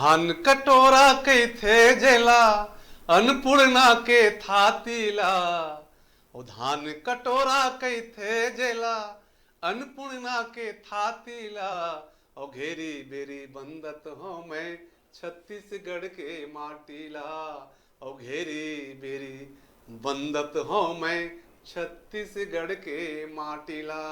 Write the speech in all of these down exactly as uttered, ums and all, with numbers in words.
धान कटोरा कहिथे जेला, अन्नपूर्णा के थाती ला। ओ धान कटोरा कहिथे जेला, अन्नपूर्णा के थाती ला। ओ घेरी बेरी बंदत हो मैं छत्तीसगढ़ के माटी ला। ओ घेरी बेरी बंदत हो मैं छत्तीसगढ़ के माटी ला।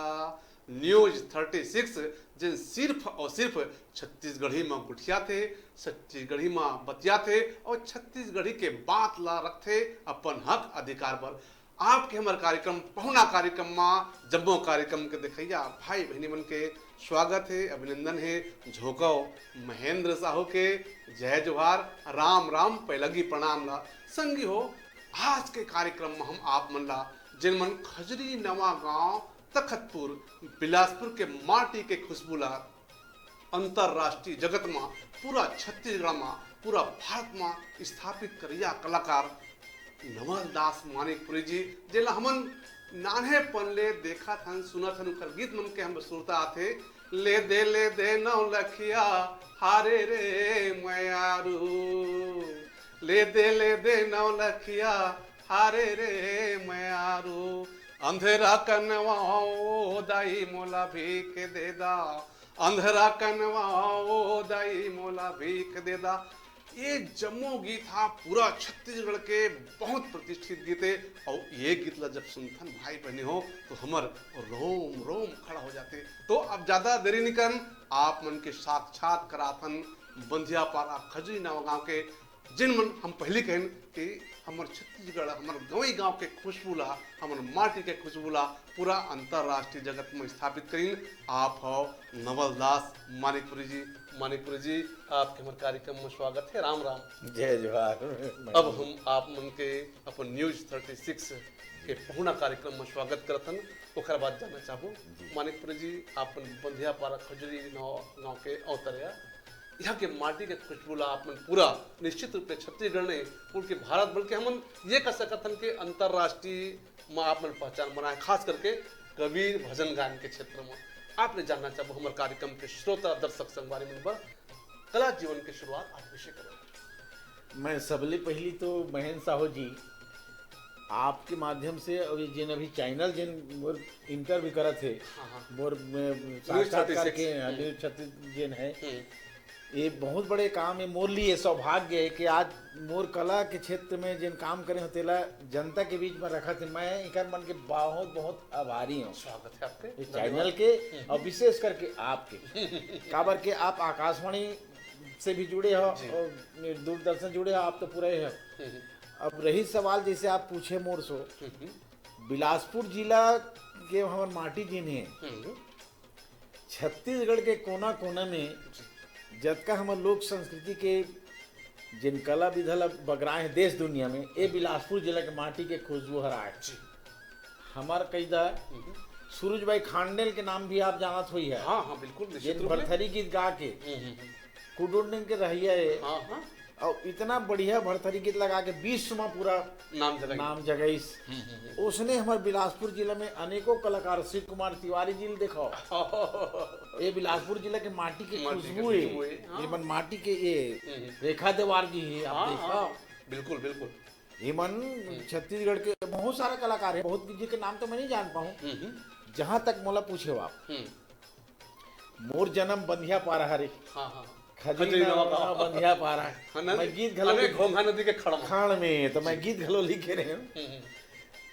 न्यूज थर्टी सिक्स, जेन सिर्फ और सिर्फ छत्तीसगढ़ी में गुठियाथे, छत्तीसगढ़ी में बतियाथे और छत्तीसगढ़ी के बात ला रखथे अपन हक अधिकार बर। आपके हमर कार्यक्रम पहुना कार्यक्रम में जम्मो कार्यक्रम के देखैया भाई बहनी मन के स्वागत है, अभिनंदन है। झोंकव महेंद्र साहू के, जय जोहार, राम राम, पैलगी प्रणाम ला। संगी हो, आज के कार्यक्रम में हम आप मन ला, जिन मन खजरी नवा गांव तखतपुर बिलासपुर के माटी के खुशबू ला अंतर्राष्ट्रीय जगत में पूरा छत्तीसगढ़ में पूरा भारत में स्थापित करिया कलाकार नवल दास मानिकपुरी जी, जेला हमन नान्हेपन ले देखत हन, सुनत हन, उनकर गीत मन के हम सुरता आथे। ले दे, ले दे नौ लखिया, हारे रे मयारू। ले दे, ले दे नौ लखिया, हारे रे मयारू। अंधेरा कनवा ओ दाई मोला भीख दे दा। अंधरा कनवा ओ दाई मोला भीख दे दा। ये जम्मो गीत हा पूरा छत्तीसगढ़ के बहुत प्रतिष्ठित गीत है। और ये गीत ला जब सुनथन भाई बहनी हो, तो हमर रोम रोम खड़ा हो जाते। तो अब ज्यादा देरी नहीं करन, आप मन के साक्षात कराथन बंधियापारा खजरी नवा गांव के, जिन मन हम पहली कहन कि हमर छत्तीसगढ़, हमर गंवई गांव के खुशबू ला, हमर माटी के खुशबू ला पूरा अंतर्राष्ट्रीय जगत में स्थापित करिन। आप हो नवल दास मानिकपुरी जी। मानिकपुरी जी, आपके हमर कार्यक्रम में स्वागत है। राम राम। जय जोहार। अब हम आप मन के अपन न्यूज थर्टी सिक्स के पहुना कार्यक्रम में स्वागत करत हन। ओकर बाद जानना चाहबो, मानिकपुरी जी, आप मन बंधियापारा खजरी नवा गांव के अवतरया, यहाँ के माटी के खुशबू ला आप मन पूरा निश्चित रूप से छत्तीसगढ़ नहीं, बल्कि भारत, बल्कि हमन ये कह सकत हन कि अंतर्राष्ट्रीय में आप मन पहचान बनाए, खास करके कबीर भजन गायन के क्षेत्र में। आपने जानना चाहबो हमर कार्यक्रम के श्रोता दर्शक संगवारी मन बर कला जीवन के शुरुआत आप विषय करो। मैं सबले पहली तो महेंद्र साहू जी, आपके माध्यम से, और ये जिन अभी चैनल जिन मोर इंटरव्यू करत है, हाँ, हाँ। मोर, मैं, न्यूज साक्षात्कार थर्टी सिक्स। के, हाँ, हम्म। न्यूज छत्तीस जिन है, हम्म। ये बहुत बड़े काम है। मोर लिए सौभाग्य है कि आज मोर कला के क्षेत्र में जिन काम करे हो, तेला जनता के बीच में रखत है। मैं इकर मन के बहुत, बहुत आभारी हूँ। स्वागत है आपके। ये धन्यवाद। चैनल के, हम्म। और विशेष करके आपके। काबर के आप आकाशवाणी से भी जुड़े हो जी। और दूरदर्शन जुड़े हो, आप तो पूरा ही हो। हम्म। अब रही सवाल, जैसे आप पूछे मोर सो, हम्म। बिलासपुर जिला के हमर माटी जिन है, हम्म। छत्तीसगढ़ के कोना कोना में जी। जतका हमर लोक संस्कृति के जिन कला विधा ला बगराए हैं देश दुनिया में, ये बिलासपुर जिला के माटी के खुशबू हर आए। जी। हमार कई दा हम्म। सूरज भाई खांडेल के नाम भी आप जानत होई है। हाँ, हाँ, बिल्कुल, निश्चित जिन रूप में। भरथरी गीत गा के हम्म, हम्म, हम्म। कुडुंडिंग के रहिया है। हाँ, हाँ। और इतना बढ़िया भरथरी गीत लगा के विश्व में पूरा नाम जगाई। नाम जगाइस। हम्म, हम्म, हम्म। उसने हमारे बिलासपुर जिला में अनेकों कलाकार, शिव कुमार तिवारी जी ल देखो। ये बिलासपुर जिला के माटी के माटी के खुशबू है। खुशबू है, हाँ। ये मन माटी के ये हम्म, हम्म। रेखा देवार जी है, आप हाँ, देखो। हाँ, बिल्कुल, बिल्कुल। ये मन हम्म। छत्तीसगढ़ के बहुत सारा कलाकार है, बहुत जी के नाम तो मैं नहीं जान पाऊँ। हम्म, हम्म। जहाँ तक मोला पूछे हो आप, हम्म। मोर जन्म बंधियापारा हरे। हाँ, हाँ। खजरी खजरी नवा नवा गाँव। बंधियापारा। हाँ, नदी, मैं गीत घलो अरे, लिख-, घोंघा नदी के खड़ में। खड़ में, तो मैं जी। गीत घलो लिखे रहे हूँ। हम्म, हम्म।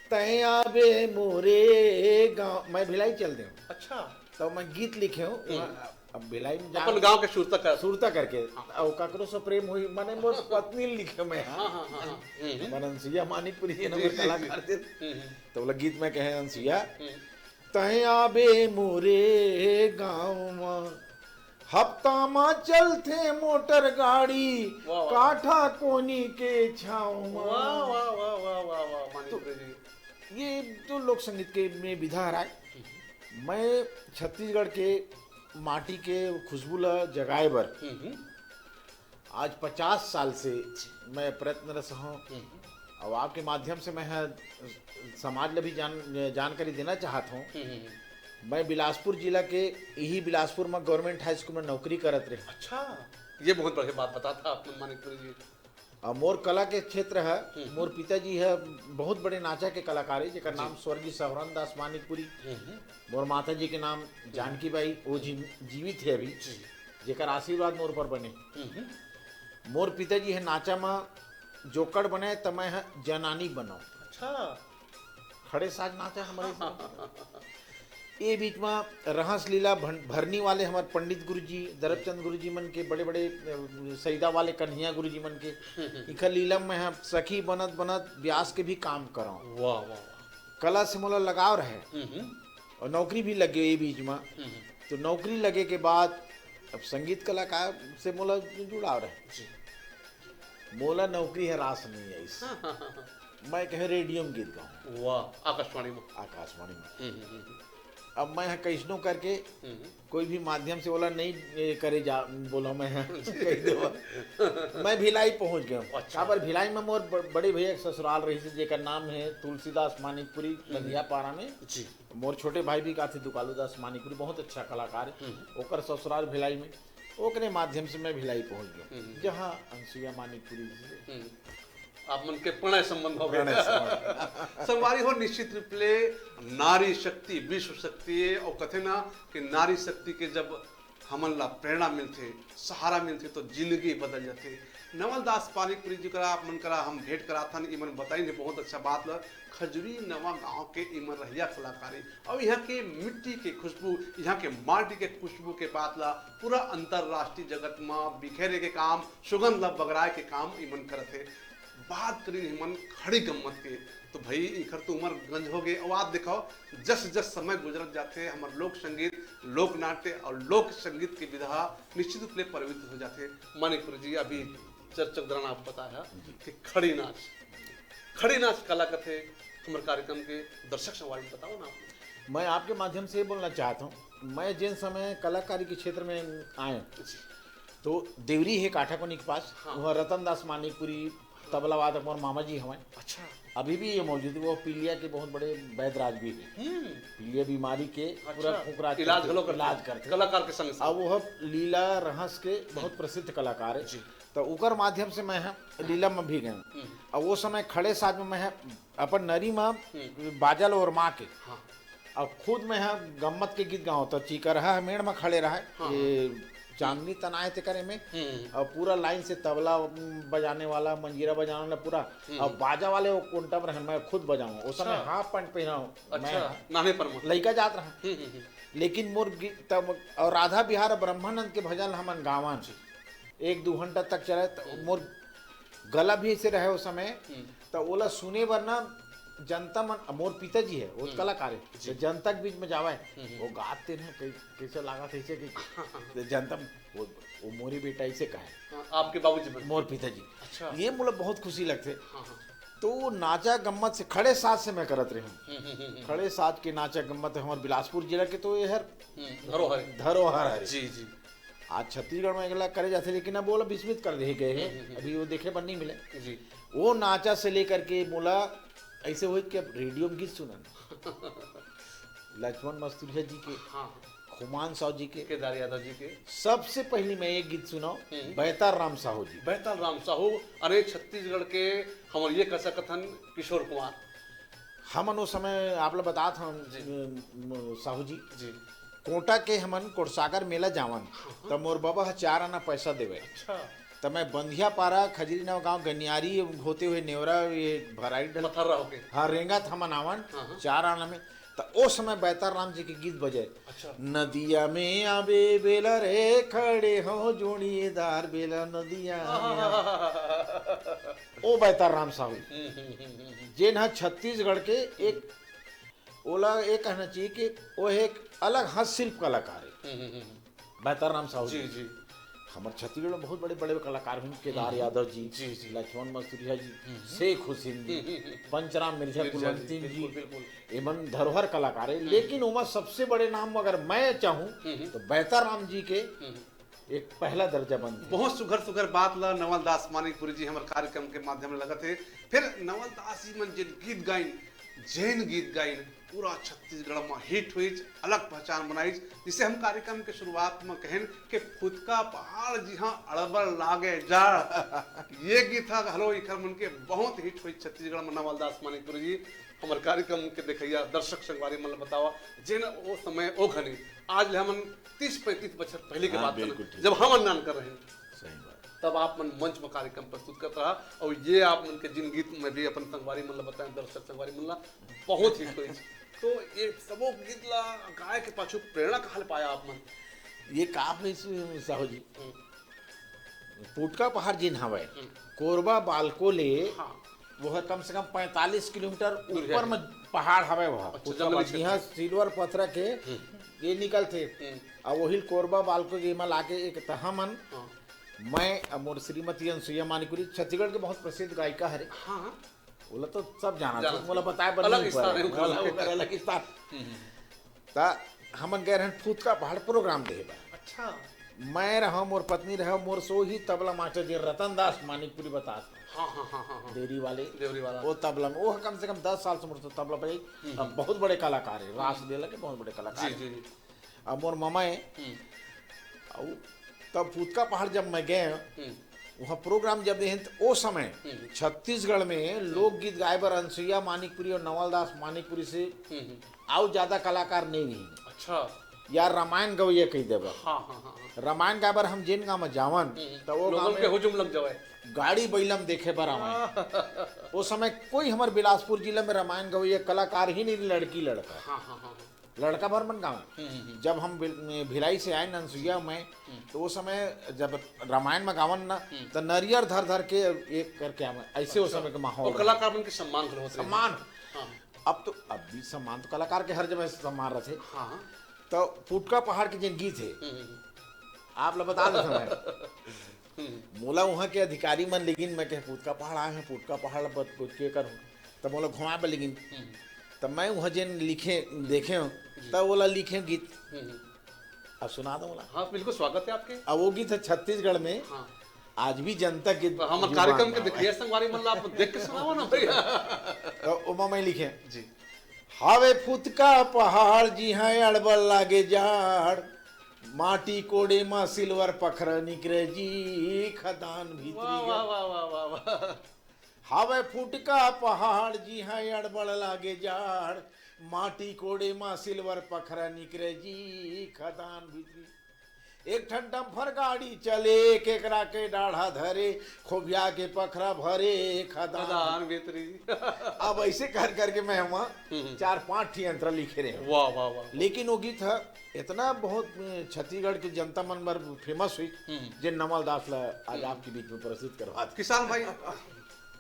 तैं आबे मोरे गाँव, मैं भिलाई चल दे हूँ। अच्छा। तो मैं गीत लिखे हूँ, हम्म। वहाँ, अब भिलाई में जा-, अपन गाँव के सुरता कर। सुरता करके, हाँ। और ककरो से प्रेम हुई, माने मोर पत्नी लिखे मैं। हाँ, हाँ, हाँ, हाँ। हम्म, हम्म। मननसिया मानिकपुरी ये जी, नंबर जी, कला जी। कर दे। हम्म, हम्म। तो बोला, गीत में कहे अनसुईया, हम्म। तैं आबे मोरे गाँव म, हफ्ता म चलथे मोटर गाड़ी, वाह, वाह। काठा कोनी के छाँव म। वाह, वाह, वाह, वाह, वाह, वाह, मानिक तो जी। ये तो लोक संगीत के में विधा हराय। हम्म। मैं छत्तीसगढ़ के माटी के खुशबू ला जगाए बर हम्म, हम्म। आज पचास साल से मैं प्रयत्नरत हूँ। हम्म। और आपके माध्यम से मैं ह-, समाज ला भी जान-, जानकारी देना चाहत हूँ। हम्म, हम्म, हम्म। मैं बिलासपुर जिला के, यही बिलासपुर में गवर्नमेंट हाई स्कूल में नौकरी करत रहे। अच्छा। ये बहुत बढ़िया बात बतात हव आप मन मानिकपुरी जी। अउ मोर कला के क्षेत्र ह, मोर पिताजी ह बहुत बड़े नाचा के कलाकार हे, जेकर नाम स्वर्गीय सवरन दास मानिकपुरी। मोर माता जी के नाम जानकी बाई, वो जी, जीवित हे अभी, जेकर आशीर्वाद मोर पर बने। मोर पिताजी ह नाचा म जोकड़ बने, त मैं ह जनानी बनव। अच्छा। खड़े साज नाचा हमर ए बीच म रहस लीला भन-, भरनी वाले हमर पंडित गुरुजी, दरबचंद गुरुजी मन के बड़े-बड़े, अ, सईदा वाले कन्हैया गुरुजी मन के। इखर लीला म मैं ह सखी बनत-बनत ब्यास के भी काम करंव। वाह, वाह, वाह। कला से मोला लगाव रहे हम्म, हम्म। अउ नौकरी भी लगे ए बीच म। हम्म, हम्म। तो नौकरी लगे के बाद अब संगीत कलाकार से मोला जुड़ाव रहे। जी। मोला नौकरी ह रास नइ आइस। मैं कहे रेडियो म गीत गाऊं। वाह, आकाशवाणी में। आकाशवाणी में। हम्म, हम्म, हम्म, अब मैं ह कइसनो करके हम्म। कोई भी माध्यम से ओला नइ, ए, करे जा, बोला मैं ह, कहि देवा। मैं भिलाई पहुंच गया हूं। अच्छा। काबर भिलाई में मोर ब-, बड़े भैया के ससुराल रहिस हे, जेकर नाम हे तुलसीदास मानिकपुरी, बंधिया पारा में। जी। मोर छोटे भाई भी कहिथे दुकालू दास मानिकपुरी, बहुत अच्छा कलाकार हे। ओकर ससुराल भिलाई में, ओकरे माध्यम से मैं भिलाई पहुंच गया, जहां अनसुईया मानिकपुरी जी से हम्म। आप मन के प्रणय संबंध हो गए। प्रणय संबंध। संगवारी हो, निश्चित रूप ले नारी शक्ति विश्व शक्ति हे, अउ कथे ना कि नारी शक्ति के जब हमन ला प्रेरणा मिलथे, सहारा मिलथे, तो जिंदगी बदल जाथे। नवल दास मानिकपुरी जी करा, आप मन करा हम भेंट कराथन, इमन बताइन हे बहुत अच्छा बात ला। खजुरी नवा गांव के इमन रहिया कलाकार हे, अउ इहां के मिट्टी के खुशबू, इहां के माटी के खुशबू के बात ला पूरा अंतर्राष्ट्रीय जगत म बिखेरे के काम, सुगंध ला बगराए के काम इमन करत हे। बात करिन हमन खड़ी गम्मत के, तो भाई, इखर तो उमर गंज हो गए। अउ आप देखव, जस जस समय गुजरत जाथे, हमर लोक संगीत, लोक नाट्य अउ लोक संगीत के विधा निश्चित रूप ले परिवर्तित हो जाथे। मानिकपुरी जी, अभी चर्चा के दौरान आप बताया कि खड़ी नाच, खड़ी नाच काला कथे, हमर कार्यक्रम के दर्शक संगवारी बताओ ना आप। मैं आपके माध्यम से ये बोलना चाहता हूँ, मैं जिन समय कलाकारी के क्षेत्र में आए, जी। तो देवरी हे काठाकोनी के पास, हाँ। वहाँ रतन दास मानिकपुरी तबला वादक मोर मामा जी हवय। अच्छा। अभी भी ये मौजूद हे, वो पीलिया के बहुत बड़े वैद्यराज भी हे। हम्म। पीलिया बीमारी के पूरा अच्छा। फुकरा इलाज करथे, घलो करथे। इलाज करथे। कलाकार के संग संग। अब वो लीला रहस के बहुत प्रसिद्ध कलाकार हे। जी। तो उकर माध्यम से मैं ह लीला में भी गए। हम्म। अब वो समय खड़े साज में मैं ह अपन नरी में हम्म। बाजा ल ओरमा के हाँ। अब खुद मैं ह गम्मत के गीत गावत, चिकरहा मेड़ में खड़े रहे, हाँ, ये चांदनी तनाए ते करे में, हम्म। और पूरा लाइन से तबला, उम, बजाने वाला, मंजीरा बजाने वाला पूरा, हम्म। और बाजा वाले वो कोंटा में रहन, मैं खुद बजाऊं। उस समय अच्छा। हाफ पैंट पहना हूं, मैं अच्छा, नाने पर मत। लइका जात रहा। हम्म, हम्म, हम्म। लेकिन मोर गीत तब, और राधा बिहार और ब्रह्मानंद के भजन हमन गावन, एक दो घंटा तक चले, तो मोर गला भी ऐसे रहे उस समय, हम्म। तो ओला सुने बर ना जनता मन, मोर पिताजी है, वो हम्म। कलाकार है, जी। तो जनता के बीच में जावे, हम्म। वो गाते ना, कई-, कैसे लागत है, ऐसे कि तो जनता, वो, वो मोरी बेटा ऐसे कहे, हाँ, आपके बाबूजी बने। मोर पिताजी। अच्छा। ये मोला बहुत खुशी लगते। हाँ, हाँ। तो वो नाचा गम्मत से, खड़े साज से मैं करत रहे हूँ। हम्म, हम्म, हम्म, हम्म। खड़े साज के नाचा गम्मत हमारे बिलासपुर जिला के तो ये हर हम्म, धरोहर है। धरोहर है। जी, जी। आज छत्तीसगढ़ में एकला करे जाथे, लेकिन अब ओला विस्मृत कर दिए गए हैं। हम्म, हम्म, अभी वो देखे बर नहीं मिले। जी। वो नाचा से लेकर के मोला ऐसे होई कि अब रेडियो में गीत सुनन। लक्ष्मण मस्तुरिया जी के, हाँ। खुमान साहू जी के, केदार यादव जी के। सबसे पहली मैं एक गीत सुनाऊं, हम्म। बैताल राम साहू जी। बैताल राम साहू, अरे छत्तीस गढ़ के, हम ये कह सकत हन, किशोर कुमार। हमन ओ समय आप ला बतात हन, जी। अम, साहू जी, जी। कोटा के हमन कोटसागर मेला जावन, त मोर बाबा ह चार आना पैसा देवे। अच्छा। त मैं बंधिया पारा, खजरी नवा गांव, गनियारी होते हुए नेवरा, ये भराई डल, मथर्रा होके। हाँ, रेंगत हमन आवन, हाँ, हाँ। चार आना में। त ओ समय बैताल राम जी के गीत बजे। अच्छा। नदिया में आबे बेला रे, खड़े हो जोड़ीदार बेला नदिया में आबे। ओ बैताल राम साहू, हम्म, हम्म, हम्म, हम्म, हम्म। जेन ह छत्तीसगढ़ के एक, ओला ये कहना चाहिए कि वो एक अलग हस्तशिल्प कलाकार है, हम्म, हम्म, हम्म। बैताल राम साहू जी, जी। जी। हमर छत्तीसगढ़ में बहुत बड़े बड़े कलाकार हैं, केदार यादव जी, जी, जी। लक्ष्मण मस्तुरिया जी, शेख हुसैन जी, हम्म, हम्म, हम्म। पंचराम मिर्जा, मिर्जा जी, कुलवंती जी, बिल्कुल, बिल्कुल। एमन धरोहर कलाकार है, लेकिन ओमा सबसे बड़े नाम अगर मैं चाहूँ हम्म, हम्म। तो बैताल राम जी के हम्म। एक पहला दर्जा बनते। बहुत सुघर सुघर बात ला नवल दास मानिकपुरी जी हमर कार्यक्रम के माध्यम ले लगत हे। फिर नवल दास जी मन जिन गीत गाइन, जेन गीत गाइन, पूरा छत्तीसगढ़ म हिट होइच, अलग पहचान बनाइच। जिसे हम कार्यक्रम के शुरुआत म कहेन कि फुतका पहाड़ जिहां अड़बड़ लागे जाड़। ये गीत ह घलो इखर मन के बहुत हिट होइच छत्तीसगढ़ म। नवलदास मानिकपुरी जी, हमर कार्यक्रम के देखइया दर्शक संगवारी मन ल बतावा, जेन ओ समय ओ घनी, आज ले हमन तीस पैंतीस बछर पहले के हाँ, बात करन, बिल्कुल ठीक। जब हमन नानकर रहेन, सही बात। तब आप मन मंच म कार्यक्रम प्रस्तुत करत रहा, अउ ये आप मन के जिन गीत में भी अपन संगवारी मन ल बताएं, दर्शक संगवारी मन ल बहुत हिट होइस। तो ये सबो गीत ला गाय के पाछू प्रेरणा कहाँ ले पाया आप मन? ये का होइस, साहू जी? हम्म। फुटका पहाड़ जिन हवय, हम्म। कोरबा बालको ले, हाँ। वो ह कम से कम पैंतालीस किलोमीटर दूर ऊपर है। में पहाड़ हवय, वो अच्छा, फुटका जंगली पहाड़, जी हाँ, क्षेत्र। सिल्वर पथरा के हम्म। ये निकलथे। हम्म। अउ वही कोरबा बालको के एमा लाके एक तहा मन, हाँ। मैं अउ मोर श्रीमती अनसुईया मानिकपुरी, छत्तीसगढ़ के बहुत प्रसिद्ध गायिका हरे। हाँ, हाँ। ओला तो सब जानत जानत हो, मोला हूँ। बताए बर अलग नहीं स्थान पड़े। है उनका। मोला ओकर अलग स्थान। हम्म, हम्म। त हमन गए रहन फुतका पहाड़ प्रोग्राम देहे बर। अच्छा। मैं रहव, मोर पत्नी रहव, मोर सोही तबला मास्टर जी रतन दास मानिकपुरी बतास। हाँ, हाँ, हाँ, हाँ, हाँ। देरी वाले। देवरी वाला। वो तबला में, वो कम से कम दस साल से मोर से तबला बजाई। हम्म, अब हम्म। बहुत बड़े कलाकार है, रास लीला के बहुत बड़े कलाकार जी, है। जी, जी। अब मोर ममा है। हम्म। अउ तब फुतका पहाड़ जब मैं गए, हम्म। वहाँ प्रोग्राम जब देहें, तो ओ समय हम्म। छत्तीसगढ़ में लोकगीत गाए बर अनसुईया मानिकपुरी और नवलदास मानिकपुरी से हम्म, हम्म। अउ ज्यादा कलाकार नहीं रही। अच्छा। या रामायण गवैया कही देबा। हाँ, हाँ, हाँ, हाँ। रामायण गाए बर हम जेन गाँव में जावन, हम्म। तो वो लोगन गाँव के में हुजूम लग जावे। गाड़ी बैलम देखे बर आवे। हाँ। ओ समय कोई हमर बिलासपुर जिला में रामायण गवैया कलाकार ही नहीं, लड़की लड़का। हाँ, हाँ, हाँ, हाँ। लड़का भर मन गावे। हम्म, हम्म, हम्म। जब हम बिल-, भिलाई से आए ननसुईया में, हम्म। तो वो समय जब रामायण में गावन ना, हम्म। तो नरियर धर धर के एक करके आवे, ऐसे उस अच्छा। समय के माहौल और रहे। कलाकार मन के सम्मान घलो होत रहे। सम्मान। हाँ। अब तो, अब भी सम्मान तो कलाकार के हर जगह सम्मान रथे। हाँ। तो फुटका पहाड़ के जेन गीत हे, हम्म, हम्म, हम्म। आप ला बता देथव मैं। हम्म। मोला उहाँ के अधिकारी मन लेगिन, मैं कहे, "फुटका पहाड़ आए हैं, फुटका पहाड़ बर कुछ के करो।" त मोला घुमाए बर लेगिन। हम्म। त मैं उहाँ जेन लिखे, देखे हूँ, जी। त ओला लिखे गीत। हम्म, हम्म। अब सुना दो मोला। हाँ, बिल्कुल स्वागत है आपके। अब वो गीत है छत्तीसगढ़ में, हाँ। आज भी जनता के तो हमर जुबान कार्यक्रम के में। देखिए संगवारी मन ला, आप देख के सुनाओ ना भैया। तो ओमा मैं लिखे। जी। हावे फुतका पहाड़ जी हैं अड़बड़ लागे जाड़, माटी कोड़े मा सिल्वर पखरा निकरे जी खदान भीतरी वाह, गे। वाह, वाह, वाह, वाह, वाह। हावे फुटका पहाड़ जी हैं अड़बड़ लागे जाड़, माटी कोड़े मा सिल्वर पखरा निकरे जी खदान भीतरी। एक ठन डंफर गाड़ी चले, केकरा के डाढ़ा धरे, खोबिया के पखरा भरे खदान। खदान भीतरी। अब ऐसे कर करके मैं वहाँ हम्म। चार पांच ठी अंतरा लिखे रहे। वाह, वाह, वाह। लेकिन वो गीत है इतना बहुत, अ, छत्तीसगढ़ के जनता मन बर फेमस हुई, हम्म। जे नवल दास ला आज हम्म। आपके बीच में प्रस्तुत करवा दें। किसान भाई,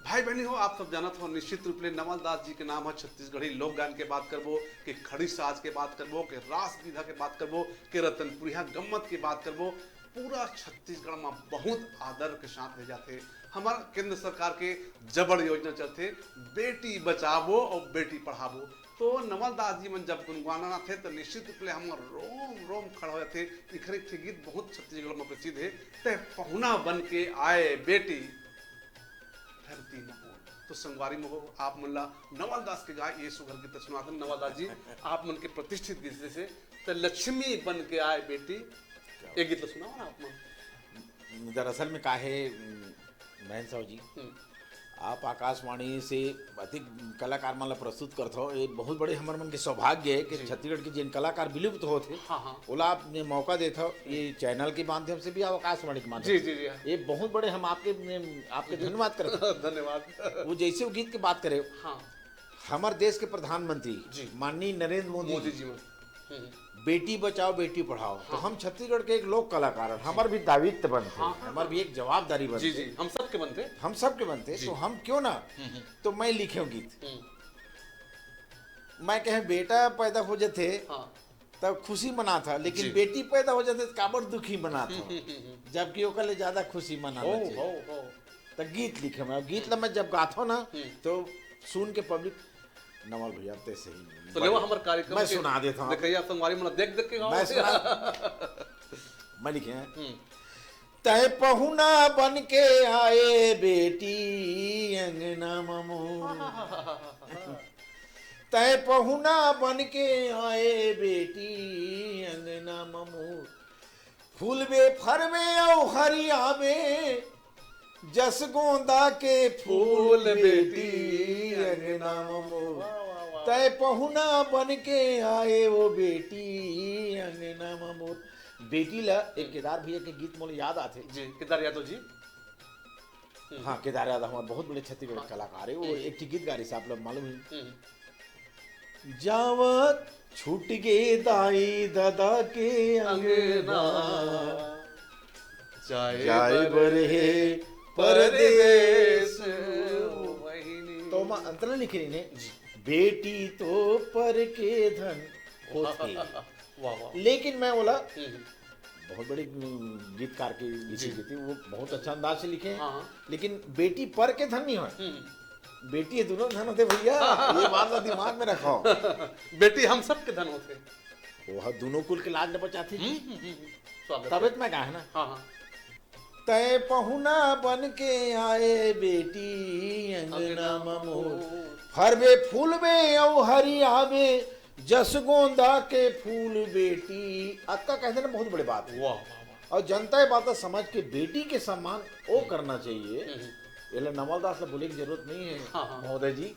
भाई बहनी हो, आप सब जानत हो, निश्चित रूप ले नवल दास जी के नाम है, छत्तीसगढ़ी लोक गान के बात करबो, के खड़ी साज के बात करबो, के रास विधा के बात करबो, के रतनपुरिया गम्मत के बात करबो, पूरा छत्तीसगढ़ में बहुत आदर के साथ ले जाथे। हमार केंद्र सरकार के जबड़ योजना चलथे, बेटी बचाबो और बेटी पढ़ाबो। तो नवल दास जी मन जब गुनगुनाना थे, तो निश्चित रूप ले हमर रोम रोम खड़ा हो जाथे। इखरे एक ठे गीत बहुत छत्तीसगढ़ में प्रसिद्ध है, "तै पहुना बन के आए बेटी, धरती न ओढ़।" तो संगवारी में हो, आप मन ला नवल दास के गाय ये सुघर गीत सुनाथन। नवल दास जी, आप मन के प्रतिष्ठित गीत जैसे "तै लक्ष्मी बन के आए बेटी", ये गीत ला सुनाओ ना आप मन। दरअसल में का है, उम, महेंद्र साहू जी, हम्म। आप आकाशवाणी से अधिक कलाकार मन ला प्रस्तुत करत हो, ये बहुत बड़े हमर मन के सौभाग्य है कि जी। छत्तीसगढ़ के जिन कलाकार विलुप्त होत हे, हाँ, हाँ। ओला आप ने मौका देत हो, ये चैनल के माध्यम से भी, आकाशवाणी के माध्यम जी, से। जी, जी, हाँ। ये बहुत बड़े हम आपके, आपके धन्यवाद करत हन। धन्यवाद। वो जैसे वो गीत के बात करे, हाँ। हमर देश के प्रधानमंत्री जी। माननीय नरेंद्र मोदी मोदी जी जी। हम्म। बेटी बचाओ, बेटी पढ़ाओ। तो हाँ। हम छत्तीसगढ़ के एक लोक कलाकार हैं, हमर भी दायित्व बनथे, हाँ, हाँ, हमर भी एक जवाबदारी बनथे। जी, जी, हम सबके बनथे। हम सबके बनथे, जी। तो हम क्यों ना, हम्म, हम्म। तो मैं लिखे हूँ गीत। हम्म। मैं कहे, बेटा पैदा हो जाथे, हाँ। तब खुशी मनाथा, लेकिन जी। बेटी पैदा हो जाथे, तो काबर दुखी मनाथा? हम्म, हम्म, हम्म, हम्म। जबकि ओकर ले ज्यादा खुशी मनाना हो, चाहिए। हो, हो। तो गीत लिखे मैं, गीत ला मैं जब गाथो ना, हम्म। तो सुन के पब्लिक, "नवल भैया, ते सही नहीं।" तो लेवा हमर कार्यक्रम मैं के सुना देता हूँ। देखइया संगवारी मन देख देख के गाओ मैं भैया। सुना, मैं लिखे हैं। हम्म। "तय पहुना बन के आए बेटी अंगना ममो।" तै पहुना बन के आए बेटी अंगना म मोर, फूलबे फरबे अउ हरियाबे, जस गोंदा के फूल फूल बेटी बेटी अंगना म मोर। वाह, वाह, वाह। तै पहुना बन के आए वो बेटी अंगना म मोर। बेटी ला एक केदार भैया के गीत मोला याद आथे। जी, केदार यादव जी। हम्म। हाँ, केदार यादव हमारे बहुत बड़े छत्तीसगढ़ के हाँ। कलाकार है। वो हम्म। एक ठे गीत गा रहे, आप लोग मालूम है। हम्म। जावत छूट गे दाई ददा के अंगना, अंगना। जाए जाए बर बर हे परदेस। परदेस। तो माँ अंतरा लिखे ने, जी। बेटी तो पर के धन होथे। वाह, वाह। लेकिन मैं बोला, हम्म, हम्म। बहुत बड़े, हम्म, गीतकार के लिखी जी। गई थी, वो बहुत अच्छा अंदाज से लिखे हैं। हाँ, हाँ। लेकिन बेटी पर के धन नहीं होय। हम्म। बेटी ये दोनों धन होते भैया, ये बात ला दिमाग में रखो। बेटी हम सब के धन होते। वो ह दोनों कुल के लाज न बचाती। हम्म, हम्म, हम्म, हम्म। स्वागत तबे है। तो मैं कहा है ना। हाँ, हाँ। तय पहुना बन के आए बेटी अंगना म मोर, फरबे फूलबे अउ हरियाबे, जस गोंदा के फूल बेटी। अतका कह देना बहुत बड़े बात है। वाह, वाह, वाह। और जनता ये बात समझ के बेटी के सम्मान वो हम्म। करना चाहिए। हम्म, हम्म। ये ला नवल दास ला बोले की जरूरत नहीं है, हाँ, हाँ। महोदय जी,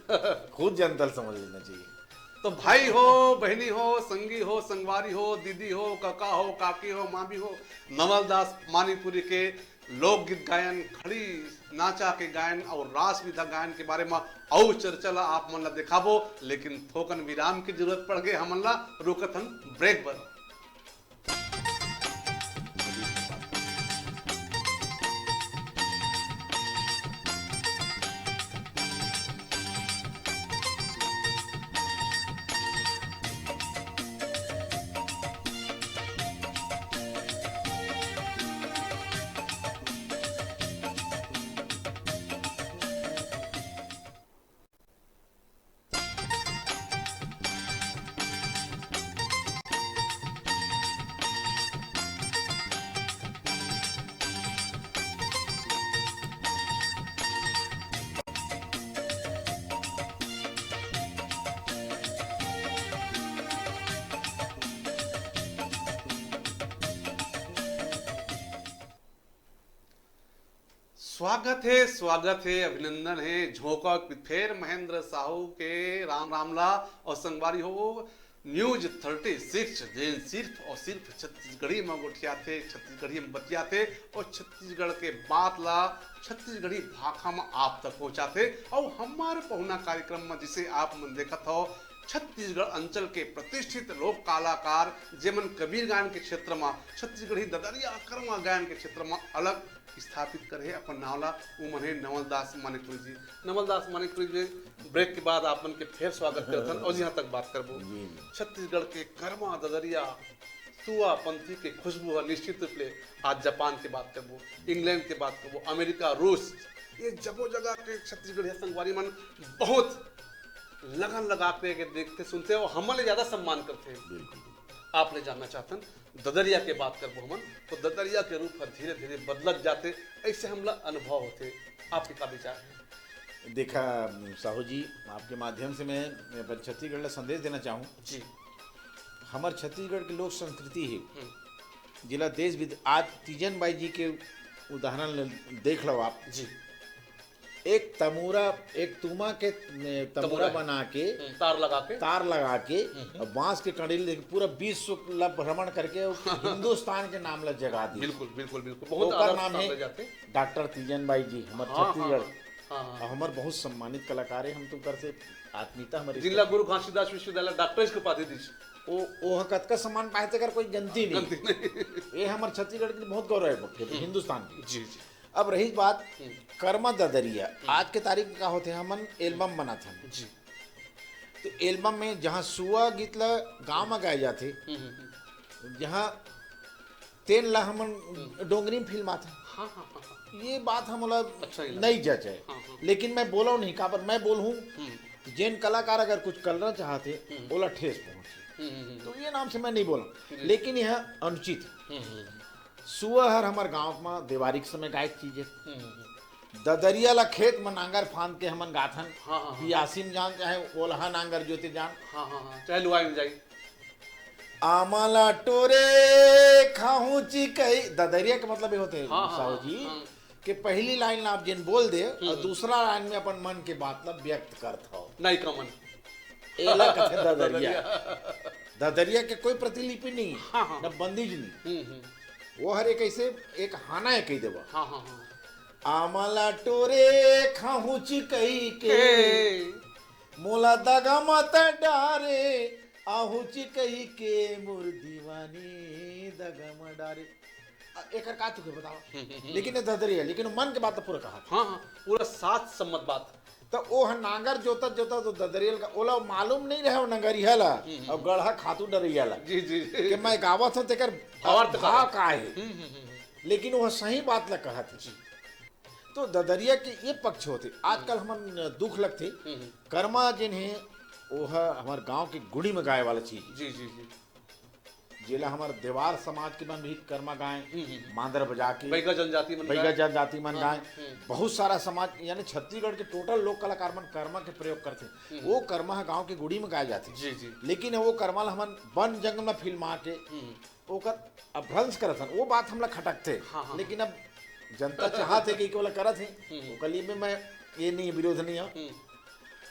खुद जनता ला समझ लेना चाहिए। तो भाई हो, बहिनी हो, संगी हो, संगवारी हो, दीदी हो, कका हो, काकी हो, मामी हो, नवल दास मानिकपुरी के लोकगीत गायन, खड़ी नाचा के गायन अउ रास विधा गायन के बारे म अउ चर्चा ला आप मन ला देखाबो, लेकिन थोकन विराम के जरूरत पड़ गे हमन ला, रुकत हन ब्रेक बर। स्वागत हे, स्वागत हे, अभिनंदन हे। झोंका के फेर महेंद्र साहू के राम राम ला अउ संगवारी हो, न्यूज थर्टी सिक्स, जेन सिर्फ अउ सिर्फ छत्तीसगढ़ी म गोठियाथे, छत्तीसगढ़ी म बतियाथे अउ छत्तीसगढ़ के बात ला छत्तीसगढ़ी भाखा म आप तक पहुंचाथे। अउ हमार पहुना कार्यक्रम म जिसे आप मन देखत हव, छत्तीसगढ़ अंचल के प्रतिष्ठित लोक कलाकार, जेमन कबीर गायन के क्षेत्र म, छत्तीसगढ़ी ददरिया करमा गायन के क्षेत्र म अलग स्थापित करे हे अपन नाव ला, वो मन हे नवल दास मानिकपुरी जी। नवल दास मानिकपुरी जी, ब्रेक के बाद आप मन के फेर स्वागत करथन अउ जी, हाँ तक बात करबो। जी, जी। छत्तीसगढ़ के करमा ददरिया सुआ पंथी के खुशबू ह निश्चित रूप ले आज जापान के बात करबो, इंग्लैंड के बात करबो, अमेरिका, रूस, ये जबो जगह के छत्तीसगढ़िया संगवारी मन बहुत लगन लगा के देखथे, सुनथे अउ हमन ले ज्यादा सम्मान करथे। बिल्कुल। आप ले जानना चाहथन, ददरिया के बात करबो हमन, तो ददरिया के रूप ह धीरे-धीरे बदलत जाथे, अइसे हमला अनुभव होथे। आपके का विचार हे? देखा, साहू जी, आपके माध्यम से मैं अपन छत्तीसगढ़ ला संदेश देना चाहूँ। जी। हमर छत्तीसगढ़ के लोक संस्कृति हे, हम्म। जिला देश विद-, आज तीजन बाई जी के उदाहरण ले, देख लो आप। जी। एक तमूरा, एक तुमा के, ए, तमूरा तमूरा। बना के, हम्म, तार लगा के। तार लगा के, हम्म। अउ बांस के कंडील लेके पूरा विश्व ला भ्रमण करके हिंदुस्तान के नाम ला जगा दी। बिल्कुल, बिल्कुल, बिल्कुल। बहुत ओकर आदर नाम सत्कार हे दे जाथे। डॉक्टर तीजन बाई जी, हमर हाँ, हाँ, छत्तीसगढ़। हाँ, हाँ, हाँ। अउ हमर बहुत सम्मानित कलाकार हे, हम तो ओकर से आत्मीयता हमर जिला गुरु घासीदास विश्वविद्यालय डॉक्टरेट के उपाधि दीस। ओ, ओह कतका सम्मान पाए, तेकर कोई गनती नहीं। गनती नहीं। ये हमर छत्तीसगढ़ के लिए बहुत गौरव हे, हम्म। हिंदुस्तान के। जी, जी। अब रही बात हम्म। कर्मा ददरिया, हम्म। आज के तारीख में का होथे, हमन एल्बम बनाथन। जी। तो एल्बम में जहाँ सुआ गीत ला गाँव में गाए जाथे, हम्म, हम्म, हम्म। जहाँ तेन ला हमन हम्म। डोंगरी में फिल्माथन। हाँ, हाँ, हाँ, हाँ। ये बात हमला अच्छा ही लगा। नहीं जचे। हाँ, हाँ। लेकिन मैं बोलव नहीं, काबर मैं बोलहूँ, हम्म। जेन कलाकार अगर कुछ करना चाहथे, हम्म। ओला ठेस पहुँचे। हम्म, हम्म, हम्म। तो ये नाम से मैं नहीं बोलव। जी। लेकिन यह अनुचित हे। हम्म, हम्म, हम्म। सुआ हर हमर गाँव म देवारी के समय गायक चीज हे। हम्म, हम्म, हम्म। ददरिया ला खेत म नांगर फांद के हमन गाथन। हाँ, हाँ, हाँ। बियासी म जान, चाहे ओलहा नांगर जोते जान। हाँ, हाँ, हाँ, चाहे लुवाई म जाई। आमा ला टोरे खाहू चिकई। ददरिया के मतलब ये होथे, हाँ, हाँ, साहू हाँ, जी, हाँ। कि पहली लाइन ला आप जेन बोल दे और दूसरा लाइन में अपन मन के बात ला व्यक्त करत हो। नहीं कमन। एला कथे ददरिया। ददरिया के कोई प्रतिलिपि नहीं, हाँ, हाँ। न बंदिज नहीं। हम्म, हम्म। वो हर एक ऐसे एक हाना है कही देवा। हाँ, हाँ, हाँ। आमा ला टोरे खाहू चिकई के, ए। मोला दगा मत डारे, आहू चिकई के मोर दीवानी दगा म डारे। अ, एकर का तुके बताओ? लेकिन ये ददरिया, लेकिन मन के बात तो पूरा कहा। हाँ, हाँ, पूरा सात सम्मत बात। तो वो ह नांगर जोतत जोतत तो ददरियल का, ओला मालूम नहीं रहे वो नंगरिया ला, हम्म, हम्म। और गढ़ा खातू डरिया ला। जी, जी, जी। कि मैं गावत हूँ तेकर भावार्थ का भाव है। का है। हम्म, हम्म, हम्म, हम्म। लेकिन वो सही बात ला कहत है। जी। तो ददरिया के ये पक्ष होथे। आजकल हमन दुख लगथे, हम्म, हम्म। करमा जेन हे, वो ह हमर गांव के गुड़ी में गाए वाला चीज। जी, जी, जी। जेला हमर देवार समाज के मन भी करमा गाए, हम्म, हम्म। मांदर बजा के, बैगा जनजाति मन बैगा गाए। जनजाति मन हाँ, गाए। हम्म। बहुत सारा समाज, यानी छत्तीसगढ़ के टोटल लोक कलाकार मन करमा के प्रयोग करथे। हम्म। वो करमा ह गांव के गुड़ी में गाए जाथे। जी, जी। लेकिन वो करमा ल हमन बन जंगल में फिल्मा के, हम्म। ओकर अपभ्रंश करत हन, वो बात हमला खटकथे। हाँ, हाँ, लेकिन अब जनता चाहत हे कि ओला करत हे, हम्म। ओकर लिए में मैं ये नहीं, विरोध नहीं है। हम्म।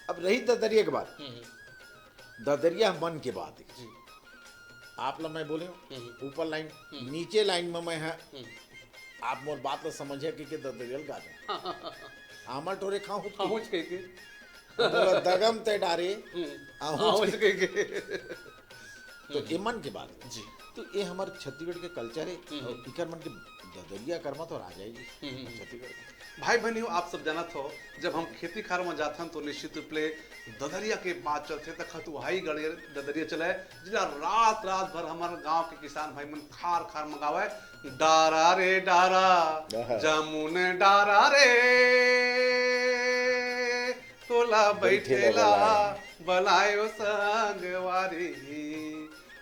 अब रही ददरिया के बात, हम्म। ददरिया मन के बात है। जी। आप ला मैं बोले हूँ, हम्म। ऊपर लाइन, हम्म। नीचे लाइन में मैं है, हम्म। आप मोर बात ला समझे कि, कि ददरियल गा दे। आमा टोरे खाहू हाँ, चिकई। होच कह के। बोला दगा म तै डारे, हम्म। आहू हाँ, होच कह के। तो ये मन के बात है। जी। तो ये हमारे छत्तीसगढ़ के कल्चर है, हम्म। और इकर मन के ददरिया करमा तो राजा है जी, हम्म, हम्म। छत्तीसगढ़ के। भाई बहनियों, आप सब जानत हो, जब हम खेती खार में जाथन तो निश्चित रूप ले ददरिया के बात चलथे, त खतुहाई गढ़ ददरिया चले, जिला रात रात भर हमारे गांव के किसान भाई मन खार खार मंगावे, डारा रे डारा, आहा। जामुन डारा रे, तोला बैठेला बैठेला बलायो संगवारी,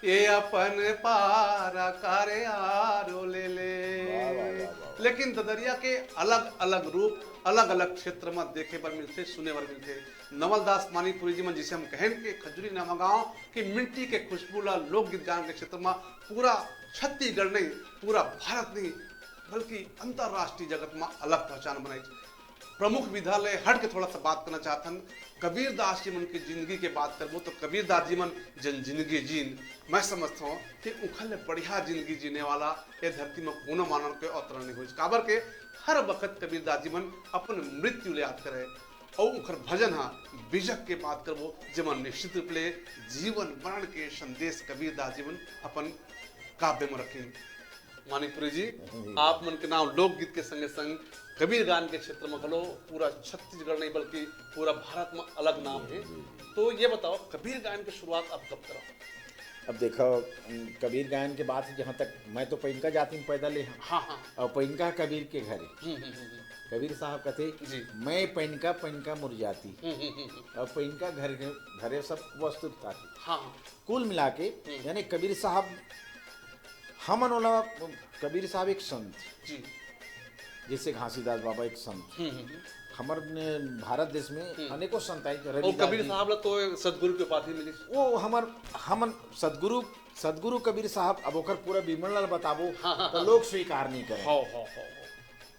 ये अपन पारा करे आरो ले ले। वाह, वाह, वाह, वाह, वाह। लेकिन ददरिया के अलग अलग रूप, अलग अलग क्षेत्र में देखे बर मिलथे, सुने बर मिलथे। नवलदास मानिकपुरी जी मन, जिसे हम कहन के खजूरी नवागांव की मिट्टी के खुशबू ला लोकगीत गान के क्षेत्र में पूरा छत्तीसगढ़ नहीं, पूरा भारत नहीं, बल्कि अंतर्राष्ट्रीय जगत में अलग पहचान बनाई। प्रमुख विधा ले हट के थोड़ा सा बात करना चाहथन। कबीर दास जी मन के जिंदगी के बात करबो तो कबीर दास जी मन जन जिंदगी जीन, मैं समझता हूँ कि उखल ले बढ़िया जिंदगी जीने वाला ये धरती में कोनो मानव के अवतरण नहीं होइस। काबर के हर वक्त कबीर दास जी मन अपन मृत्यु ले याद करे और उखर भजन हा बिजक के बात करबो, जेमन निश्चित रूप ले जीवन मरण के संदेश कबीर दास जी मन अपन काव्य में रखिन। मानिकपुरी जी, आप मन के नाम लोकगीत के संगे संग कबीर गान के क्षेत्र में घलो पूरा छत्तीसगढ़ नहीं बल्कि पूरा भारत में अलग नाम है। तो ये बताओ, कबीर गायन की शुरुआत आप कब करा? अब देखो, उम, कबीर गायन के बात है, जहाँ तक मैं तो पैनका जाति में पैदा ले हूँ। हाँ, हाँ। और पैनका कबीर के घर है। हम्म, हम्म, हम्म, हम्म। कबीर साहब कहते, जी। "मैं पैनका, पैनका मोर जाति।" हम्म, हम्म, हम्म, हम्म। और पैनका घर के, घरे सब वस्तु था। हाँ, हाँ। कुल मिला के, हम्म। यानी कबीर साहब, हमन ओला, कबीर साहब एक संत, जी। जैसे घासीदास बाबा एक संत, हम्म, हम्म, हम्म। हमर ने भारत देश में हम्म। अनेकों संत आए, और रविदास कबीर जी। साहब ला तो सदगुरु की उपाधि मिली। वो हमर, हमन सदगुरु, सदगुरु कबीर साहब, अब ओकर पूरा विवरण ला बताबो, हाँ, हाँ, तो हाँ। लोग स्वीकार नहीं करे। हाँ, हाँ, हाँ, हाँ।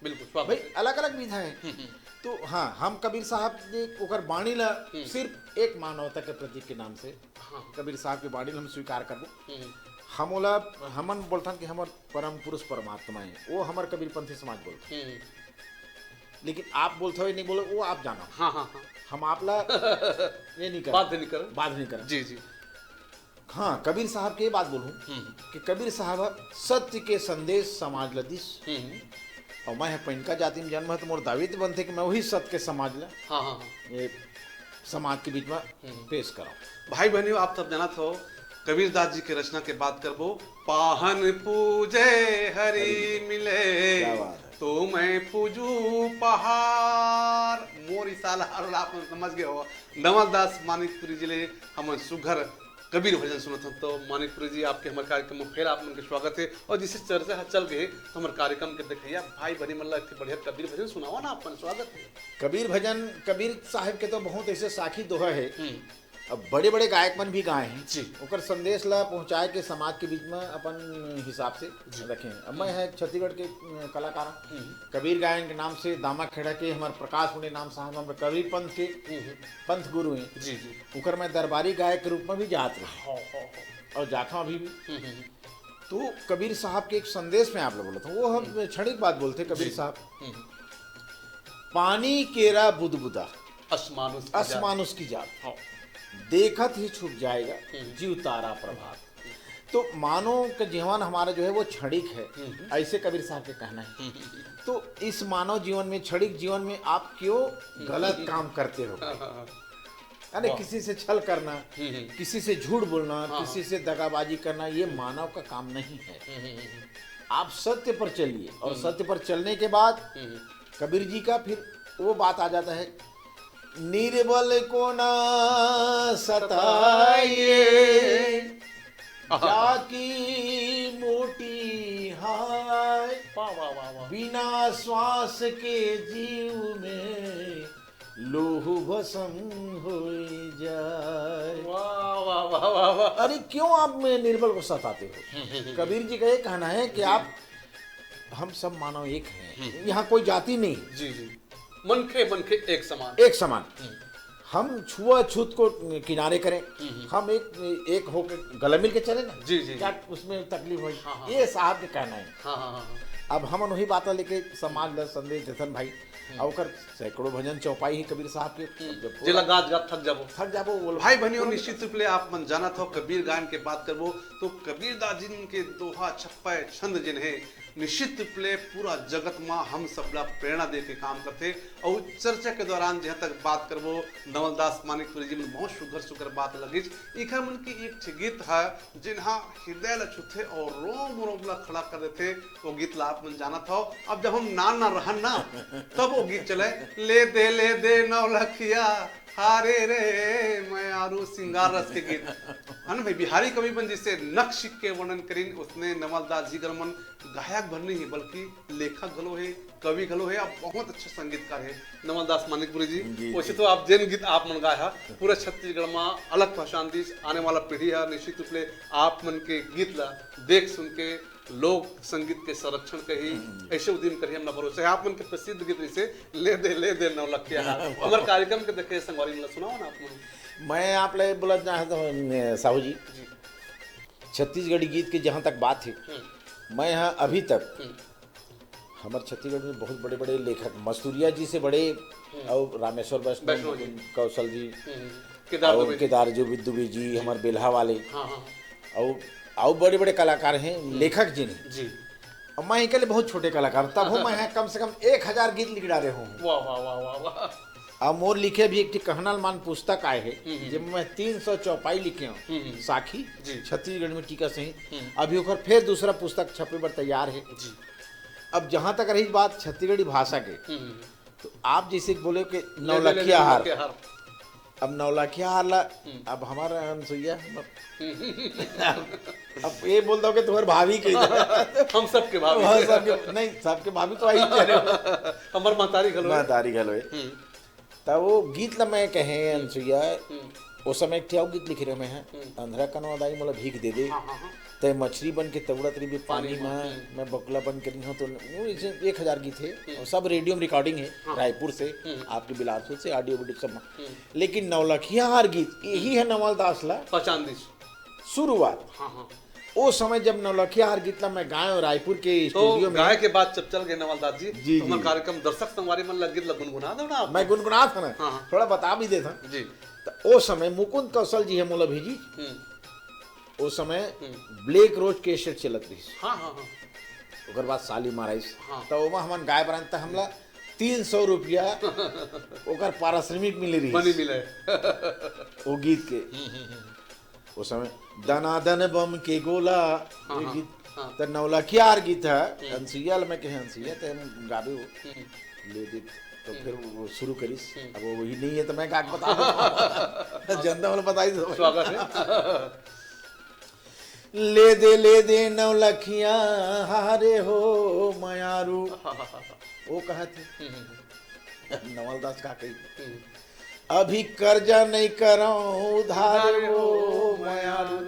बिल्कुल, स्वागत भाई, है। अलग-अलग विधा है। हम्म, हम्म। तो हाँ, हम कबीर साहब ने ओकर बाणी ला हम्म। सिर्फ एक मानवता के प्रतीक के नाम से हाँ। कबीर साहब के बाणी ला हम स्वीकार करबो। हम्म। हम ओला, हमन बोलथन कि हमर परम पुरुष परमात्मा है, वो हमर कबीरपंथी समाज बोलथे। हम्म। लेकिन आप बोलते हो, नहीं बोलो, वो आप जानो। हाँ, हाँ, हाँ। हम आप ला ये नहीं करब। बाध्य नहीं करब। बाध्य नहीं करब। जी, जी। हाँ, कबीर साहब के ये बात बोलूं हम्म। कि कबीर साहब सत्य के संदेश समाज ला दिस। हम्म। और मैं ह पैनका जाति में जन्म है, तो मोर दावी तो बनथे कि मैं वही सत्य के समाज ला, हाँ, हाँ, हाँ। ये समाज के बीच में हम्म। पेश कराऊं। भाई बहनियों, आप सब जानत हो, कबीर दास जी के रचना के बात करबो, "पाहन पूजे हरि हरि मिले, क्या बात है। तो मैं पूजू पहाड़।" मोर इशारा हर आप समझ गए हो, नवलदास मानिकपुरी जी ले हमन सुघर कबीर भजन सुनत हन तो मानिकपुरी जी, आपके हमर कार्यक्रम में फेर आप मन के स्वागत है। और जैसे चर्चा ह चल गए तो हमर कार्यक्रम के देखैया भाई बहनी मन ला एक ठे बढ़िया कबीर भजन सुनावा ना, अपन स्वागत है। कबीर भजन, कबीर साहब के तो बहुत ऐसे साखी दोहा है। हम्म। अब बड़े-बड़े गायक मन भी गाए हैं। जी। ओकर संदेश ला पहुंचाए के समाज के बीच में अपन हिसाब से जी। रखे हैं। अब मैं हम्म। है छत्तीसगढ़ के, अ, कलाकार हूँ। हम्म। कबीर गायन के नाम से दामा खेड़ा के हमर प्रकाश पुणे नाम साहब हमर कबीर पंथ के हम्म। पंथ गुरु हैं। जी, जी। ओकर मैं दरबारी गायक के रूप में भी जात रहे। हाँ, हाँ, हाँ। और जाता हूँ अभी भी। हम्म, हम्म, हम्म। तो कबीर साहब के एक संदेश में आप लोग बोलता हूँ, वो हम हम्म। क्षणिक बात बोलते कबीर जी। साहब। हम्म। पानी केरा बुदबुदा, असमान उसकी जात। असमान उसकी जात। हाँ। देखत ही छुप जाएगा हम्म। जीव तारा प्रभात। तो मानो कि जीवन हमारा जो है वो क्षणिक है, हम्म। ऐसे कबीर साहब के कहना है। हम्म। तो इस मानव जीवन में, क्षणिक जीवन में आप क्यों हम्म। गलत काम करते हो? हाँ, हाँ, हाँ। यानी वाह। किसी से छल करना, हम्म, हम्म। किसी से झूठ बोलना, हाँ, किसी हाँ। से दगाबाजी करना, ये मानव का काम नहीं है। हम्म, हम्म, हम्म। आप सत्य पर चलिए और हम्म। सत्य पर चलने के बाद हम्म। कबीर जी का फिर वो बात आ जाता है, निर्बल को ना सताइए, आहा। जाकी मोटी हाय, वाह, वाह, वाह, वाह। बिना श्वास के जीव में लोहू भसम हो जाए। वाह, वाह, वाह, वाह, वाह। अरे, क्यों आप में निर्बल को सताते हो? हम्म, हम्म, हम्म। कबीर जी का ये कहना है कि जी। आप, हम सब मानव एक हैं, हम्म। यहाँ कोई जाति नहीं। जी, जी। मनखे, मनखे एक समान। एक समान। हम्म। हम छुआछूत को किनारे करें, हम्म, हम्म। हम एक, एक होके गले मिल के चले ना। जी, जी, क्या जी। उसमें तकलीफ होगी? हाँ, हाँ, ये हाँ। साहब के कहना है। हाँ, हाँ, हाँ, हाँ। अब हम वही बात लेके समाज ला संदेश देथन भाई। हम्म। और ओकर सैकड़ों भजन चौपाई ही कबीर साहब के। हम्म। जब जेला गात गात थक जाबो। थक जाबो, वो लोग भाई बहनी, और निश्चित रूप ले आप मन जानत हो, कबीर गायन के बात करबो तो कबीर दास जी के दोहा छप्पय छंद जिन है, निश्चित रूप ले पूरा जगत मा हम सब ला प्रेरणा दे के काम करथे। और चर्चा के दौरान जहाँ तक बात करबो, नवलदास मानिकपुरी जी मन बहुत सुघर सुघर बात लगिस। इखर मन के एक ठे गीत है, जिन्हा हृदय ला छूथे और रोम रोम ला खड़ा कर देथे। वो गीत ला आप मन जानत हो। अब जब हम नान ना रहन ना, तब वो गीत चले, ले दे, ले दे नौलखिया, हारे रे, मैं आरू सिंगार रस के गीत। है ना भाई, बिहारी कवि मन जैसे नक्श के वर्णन करिन, उसने नवलदास जी गरमन गायक भर नहीं है, बल्कि लेखक घलो है, कवि घलो है, अब बहुत अच्छा संगीतकार है नवलदास मानिकपुरी जी। जी, वैसे जी। तो आप जेन गीत आप मन गाए हा, पूरा छत्तीसगढ़ मा अलग पहचान दिस। आने वाला पीढ़ी है, निश्चित रूप ले आप मन के गीत ला देख सुन के लोक संगीत के संरक्षण कही, हम्म। ऐसे उद्यम करी, हमला भरोसा है। आप मन के प्रसिद्ध गीत जैसे ले दे, ले दे नौलखिया हार। वाह। हमर कार्यक्रम के देखे संगवारी मन ला सुनाओ ना आप मन। मैं आप ले बोला चाहता हूँ, न, साहू जी, जी। छत्तीसगढ़ी गीत के जहाँ तक बात है, हम्म। मैं यहाँ अभी तक हम्म। हमर छत्तीसगढ़ में बहुत बड़े-बड़े लेखक, मस्तूरिया जी से बड़े हम्म। और रामेश्वर वैष्णव, वैष्णव जी। मुकुंद कौशल जी हम्म। केदार और दुबे जी। केदार जी दुबे जी, जी। हमर बेल्हा वाले। हाँ, हाँ। और, और बड़े-बड़े कलाकार हैं, हम्म। लेखक जी ने। जी। अब मैं इकल्ले बहुत छोटे कलाकार, तब हूँ मैं कम से कम एक हजार गीत लिख डारे हूँ। वाह, वाह, वाह, वाह, वाह। अब मोर लिखे भी एक ठे कहना लमान पुस्तक आए है, हम्म, हम्म। जेमे मैं तीन सौ चौपाई लिखे हूँ, हम्म, हम्म। साखी, जी। छत्तीसगढ़ में टीका सहित। हम्म। अभी ओकर फिर दूसरा पुस्तक छपे बर तैयार है। जी। अब जहाँ तक रही बात छत्तीसगढ़ी भाषा के, हम्म, हम्म। तो आप जैसे बोले कि ले, ले, ले, नौलखिया हार। नौलखिया हार। अब नौलखिया हार ला, हम्म। अब हमारा अनसुईया, अब, हम्म। अब ये बोल दो कि तुम्हारे भाभी के हम सबके भाभी। हाँ, सबके, नहीं, सबके भाभी तो आई कह रहे हो। हमर महतारी घलो है। महतारी घलो है। हम्म। त वो गीत ला मैं कहे, हम्म। अनसुईया, हम्म। ओ समय एक ठे अउ गीत लिखे रहे मैं, हम्म। अंधरा कनवा दाई मोला भीख दे दे, हाँ, हाँ, हाँ। तय मछरी बन के तउड़त रहिबे पानी पानी में, में, हम्म। मैं बकुला बन के रही हूँ, तो वो एक, एक हजार गीत है, हम्म। और सब रेडियो में रिकॉर्डिंग है, हाँ। रायपुर से, हम्म। आपके बिलासपुर से, ऑडियो वीडियो सब में। हम्म। लेकिन नौलखिया हार गीत, यही हम्म। है नवल दास ला पहचान दिस। शुरुआत। हाँ, हाँ। ओ समय जब नौलखिया हार गीत ला मैं गाए रायपुर के तो स्टूडियो में। गाए के बाद जब चल गए नवल दास जी, जी, तो हमर जी। कार्यक्रम दर्शक संगवारी मन ला गीत ला गुनगुना दो ना आप। मैं गुनगुनात हूँ ना, हाँ, हाँ। थोड़ा बता भी देता हूँ। जी। तो ओ समय मुकुंद कौशल जी है मोला भेजी। हम्म। ओ समय हम्म। ब्लैक रोज कैसेट चलत रहिस। हाँ, हाँ, हाँ। ओकर बाद शालीमार आइस। हाँ। तो ओमा हमन गाए बर अंत हमला तीन सौ रुपया ओकर पारिश्रमिक मिले रहिस। मनी मिले। ओ गीत के। हम्म, हम्म, हम्म। ओ समय दनादन बम के गोला, हाँ, ये हाँ, गीत, हाँ। त नौलखिया हार गीत है, हम्म। अनसुईया ल मैं कहे, "अनसुईया, ते हम गाबे हो।" हम्म। ले दे, तो हम्म। फिर वो शुरू करिस। हम्म। अब वो वही नहीं है, तो मैं गा के बता दूँ। जनता वाला बताई दो। स्वागत है। ले दे, ले दे नौलखिया हारे हो मयारू। वो कहा थे, नवलदास का कही, अभी कर्जा नहीं करो उधार हो मयारू।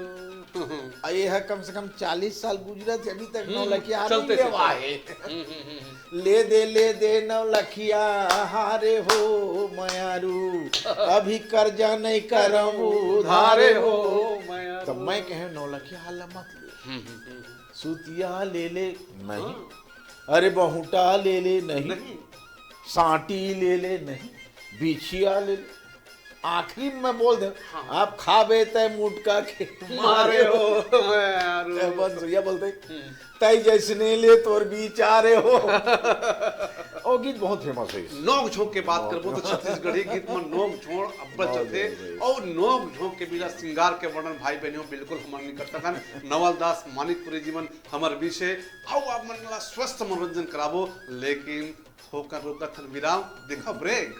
आ, ये है कम से कम चालीस साल गुजरत है, अभी तक नौलखिया हारे चलते नहीं थे, लेवा है। ले दे, ले दे नौलखिया हारे हो मयारू, अभी कर्जा नहीं करम उधारे हो। तो मैं कहे, नौलखिया हाल मत ले, सूतिया ले ले नहीं, अरे बहुटा ले ले नहीं, नहीं। सांटी ले ले नहीं, बिछिया ले ले। आखिरी में बोल दे, हाँ। आप खाबे तय मुटका के मारे हो। बंसुरिया बोलते, तय जैसने ले तोर बिचारे हो। वो गीत बहुत फेमस है। नोक झोंक के बात करबो तो छत्तीसगढ़ी गीत में नोक झोंक अब्बल चलथे। और नोक झोंक के बिना श्रृंगार के वर्णन, भाई बहनियों, बिल्कुल हमन नहीं कर सकन। नवलदास मानिकपुरी जी मन हमर बीच हे, आओ आप मन ला स्वस्थ मनोरंजन कराबो, लेकिन थोकन रोकत हन विराम, देखा ब्रेक।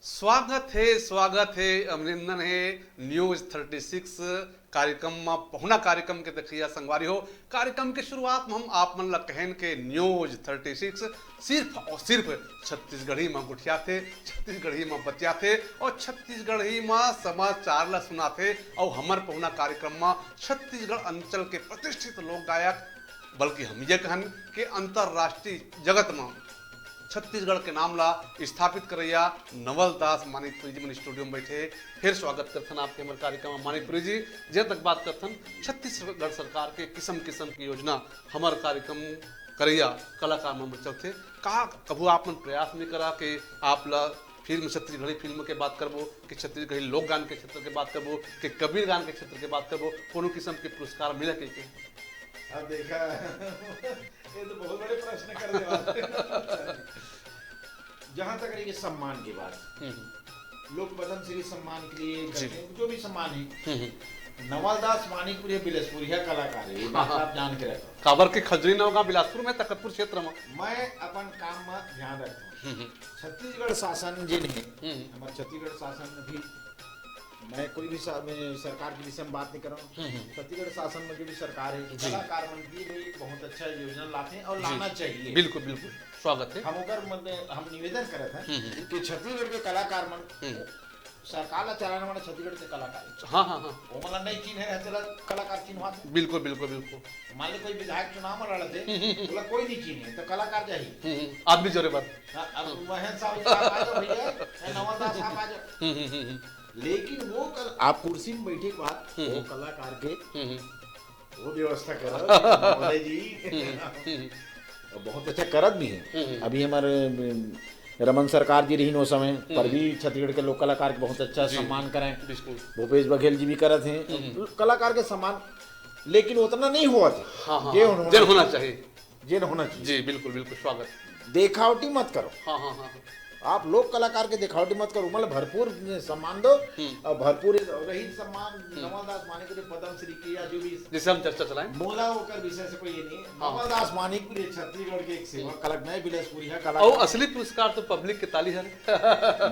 स्वागत हे, स्वागत हे, अभिनंदन हे News thirty six कार्यक्रम म। पहुना कार्यक्रम के देखइया संगवारी हो, कार्यक्रम के शुरुआत म हम आप मन ला कहेन के News thirty six सिर्फ और सिर्फ छत्तीसगढ़ी म गोठियाथे, छत्तीसगढ़ी म बतियाथे और छत्तीसगढ़ी म समाचार ला सुनाथे। और हमर पहुना कार्यक्रम म छत्तीसगढ़ अंचल के प्रतिष्ठित लोक गायक, बल्कि हम ये कहन के अंतर्राष्ट्रीय जगत म छत्तीसगढ़ के नाम ला स्थापित करइया नवल दास मानिकपुरी जी मन स्टूडियो में बैठे हे। फिर स्वागत करथन आपके हमर कार्यक्रम में मानिकपुरी जी। जे तक बात करथन छत्तीसगढ़ सरकार के किसम किसम के योजना हमर कार्यक्रम करइया कलाकार मन चलथे, का कभू आप मन प्रयास नहीं करा के आप ला फिल्म, छत्तीसगढ़ी फिल्म के बात करबो कि छत्तीसगढ़ी लोक गान के क्षेत्र के बात करबो कि कबीर गान के क्षेत्र के बात करबो, कोनो किसम के पुरस्कार मिले के, के? अब देखा, ये तो बहुत बड़े प्रश्न कर दे। जहां तक रही ये सम्मान की बात, हम्म। लोग पद्मश्री सम्मान के लिए जी। करते हैं, जो भी सम्मान है, हम्म, हम्म। नवलदास मानिकपुरी बिलासपुरिया कलाकार है, ये हाँ, बात हाँ। आप जान के रखो। काबर के खजरी नौगांव बिलासपुर में, तकतपुर क्षेत्र में। मैं अपन काम में ध्यान रखता हूँ। हम्म, हम्म। छत्तीसगढ़ शासन जिन है, हम्म। हमारे छत्तीसगढ़ शासन में भी मैं कोई भी सा-, मैं सरकार के विषय में बात नहीं कर रहा हूँ। हम्म, हम्म। छत्तीसगढ़ शासन में जो भी सरकार है, जी। कलाकार मन की भी बहुत अच्छा योजना लाते हैं और जी। लाना चाहिए। बिल्कुल, बिल्कुल। स्वागत है। हम ओकर मन में हम निवेदन करत हैं हम्म, हम्म। कि छत्तीसगढ़ के कलाकार मन हम्म। सरकार ला चलाने वाला छत्तीसगढ़ के कलाकार है। हाँ, हाँ, हाँ। वो मतलब नहीं चिन्हे रहते ला कलाकार चिन्हवाते। बिल्कुल, बिल्कुल, बिल्कुल। मान ले कोई विधायक चुनाव में लड़ते, हम्म, हम्म, हम्म। बोला कोई नहीं चिन्हे, तो कलाकार जाही। हम्म, हम्म। आदमी जोरे बात। हाँ, अब हम्म। महेंद्र साहब आप आ जाओ भैया, या नवल दास आप आ जाओ। हम्म, हम्म, हम्म, हम्म। लेकिन वो कल आप कुर्सी में बैठे के बाद हम्म, वो हम्म। कलाकार के हम्म, हम्म। वो व्यवस्था करो, महोदय जी। हम्म, हम्म। बहुत अच्छा करत भी है। हम्म, हम्म। अभी हमारे, अम, रमन सरकार जी रहीन ओ समय, हम्म। पर भी छत्तीसगढ़ के लोक कलाकार के बहुत अच्छा जी। सम्मान करें। बिल्कुल। भूपेश बघेल जी भी करत हैं। हम्म। कलाकार के सम्मान, लेकिन उतना नहीं हुआ था। हाँ, हाँ, जे हाँ। होना जेन होना चाहिए। चाहिए। जेन होना चाहिए। जी, बिल्कुल, बिल्कुल, स्वागत। देखावटी मत करो। हाँ, हाँ, हाँ, हाँ। आप लोक कलाकार के देखावटी मत करो, मतलब भरपूर सम्मान दो हम्म। और भरपूर रही सम्मान हम्म। नवल दास मानिकपुरी पद्मश्री की या जो भी जैसे हम चर्चा चलाएं। मोला ओकर विषय से कोई ये नहीं है। हाँ। नवल दास मानिकपुरी छत्तीसगढ़ के एक सेवा हम्म। कलाकार, मैं बिलासपुरिया और कलाकार। असली पुरस्कार तो पब्लिक के ताली है।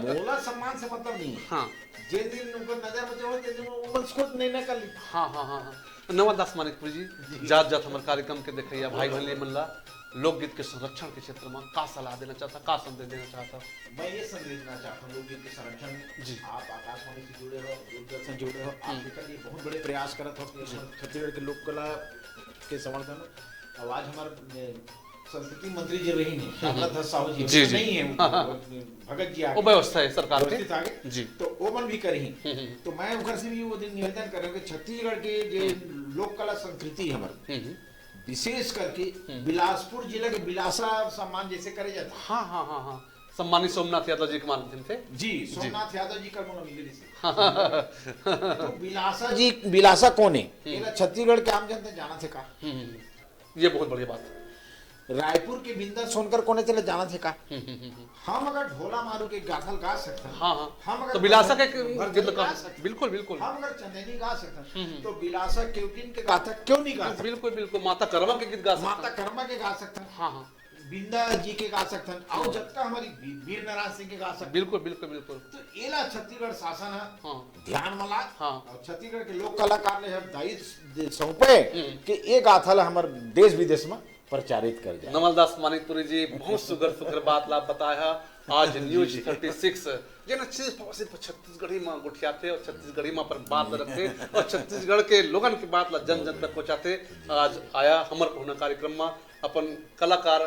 मोला सम्मान से मतलब नहीं है। हाँ। जिन दिन उनको नजर में जो है, जिन दिन वो बस खुद नहीं नकल। हाँ, हाँ, हाँ, हाँ। नवल दास मानिकपुरी जी, जी। जात जात हमर कार्यक्रम के देखइया भाई बहन मन ला लोकगीत के संरक्षण के क्षेत्र में का सलाह देना चाहता, का संदेश देना चाहता? मैं ये संदेश देना चाहता हूँ, लोकगीत के संरक्षण में जी। आप आकाशवाणी से जुड़े रहो, दूरदर्शन जुड़े रहो, आप हम्म। देखा ये बहुत बड़े प्रयास करत हो कि जी। हमर छत्तीसगढ़ के लोक कला के संवर्धन हो। और आज हमारे, ए, संस्कृति मंत्री जी रहिन हे, रामनाथ साहू जी, जी, जी। नहीं है, वो भगत जी आगे। वो व्यवस्था है सरकार के। व्यवस्थित आगे। जी। तो वो मन भी करही। हम्म, हम्म। तो मैं उनकर से भी वो दिन निवेदन कर रहा हूँ कि छत्तीसगढ़ के जे लोक कला संस्कृति है हमारी, हम्म, हम्म। विशेष करके हम्म। बिलासपुर जिला के बिलासा सम्मान जैसे करे जाता है। हाँ, हाँ, हाँ, हाँ। सम्मानित सोमनाथ यादव जी के माध्यम से। जी, जी। सोमनाथ यादव जी का मोला मिले से। तो बिलासा जी, बिलासा कौन है? हम्म। एला छत्तीसगढ़ के आम जनता जानथे का? हम्म, हम्म। ये बहुत बढ़िया बात। रायपुर के बिंदा सोनकर कोन ए तेला जानथे का? हम्म, हम्म, हम्म, हम्म। हम अगर ढोला मारू के गाथल गा सकथन, हाँ, हाँ। हम अगर तो बिलासा के भरथरी गा सकथन, बिल्कुल, बिल्कुल। हम अगर चंदैनी गा सकथन, हम्म, हम्म। तो बिलासा केवटिन के गाथा क्यों नहीं गा सकथन? बिल्कुल, बिल्कुल। माता करमा के गीत गा सकथन। माता करमा के गा सकथन। हाँ, हाँ। बिंदा जी के गा सकथन, अउ जतका हमारी वी-, वीर नारायण सिंह के गा सकथन। बिल्कुल, बिल्कुल, बिल्कुल। तो एला छत्तीसगढ़ शासन ह हाँ। ध्यान म ला हाँ। अउ छत्तीसगढ़ के लोक कलाकार ले हम दायित्व दे-, सौंपे हम्म। कि ए गाथा ला हमर देश विदेश म प्रचारित कर जाए। नवल दास मानिकपुरी जी, बहुत सुघर सुघर बात ला बताया। आज जी, न्यूज जी। थर्टी सिक्स, जेन सिर्फ और सिर्फ छत्तीसगढ़ी म गोठियाथे और छत्तीसगढ़ी म अपन बात रखथे और छत्तीसगढ़ के लोगन के बात ला जन जन तक पहुंचाथे। आज आया हमर पहुना कार्यक्रम म अपन कलाकार